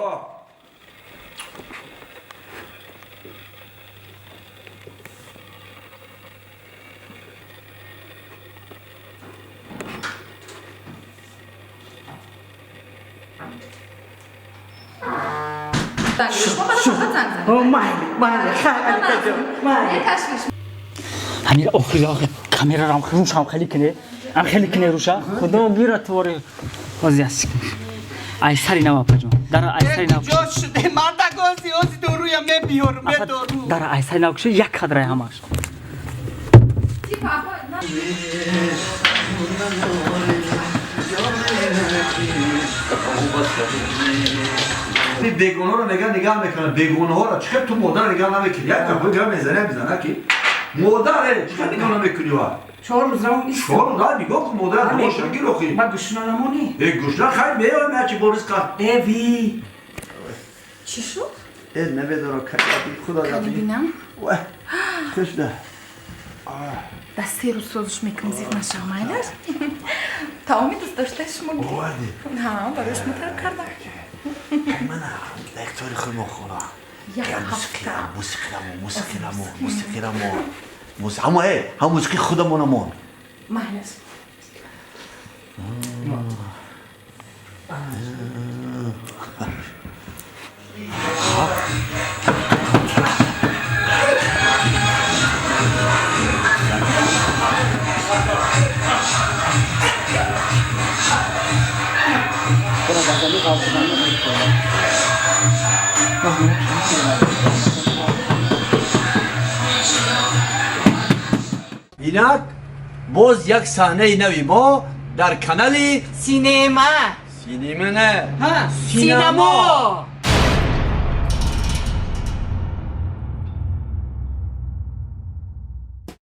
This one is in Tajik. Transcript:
Ҳамин охири охир камерарам рӯшам хеле кине, ам хеле кине рӯша. Худо гира твори. Ози аст. Ай сари нав апаҷон. Дара ай сари нав. Ҷо шуде мардак, ози ози доруя мебиёрум, медору. Дара ай сари нав куши, як кадрай ҳамаш. Бегонаро меган нигаҳ мекунад, бегонаҳоро чӣ хел ту модар нигаҳ намекунӣ? Як дафъа гап мезанем, мезана ки модар чӣ хел нигаҳ намекунӣ ва? 4 рӯз равм. 4 рӯз ра нигоҳ кун, модар боша гир охи. Ба гушна намонӣ. Э, гушна хайр, меоем, ячи борис қа. Эви. Чӣ шуд? Э, намедонам, каби худо. Кани бинам. Хушда. Дар 3 рӯз созиш мекунӣ, зиқ нашав, майлаш. Таоми дӯстдоштаи шумо. Оварди? Ҳа, барои шумо тайёр кардам. Мана лектори худмо хона. Як ҳафта. Мусиқирамо, мусиқирамо, мусиқирамо. Ҳамо э, ҳам мусиқи худамонамон. Майлаш. Инак боз як саҳнаи нави мо дар канали Синема. Синема не. Синамо.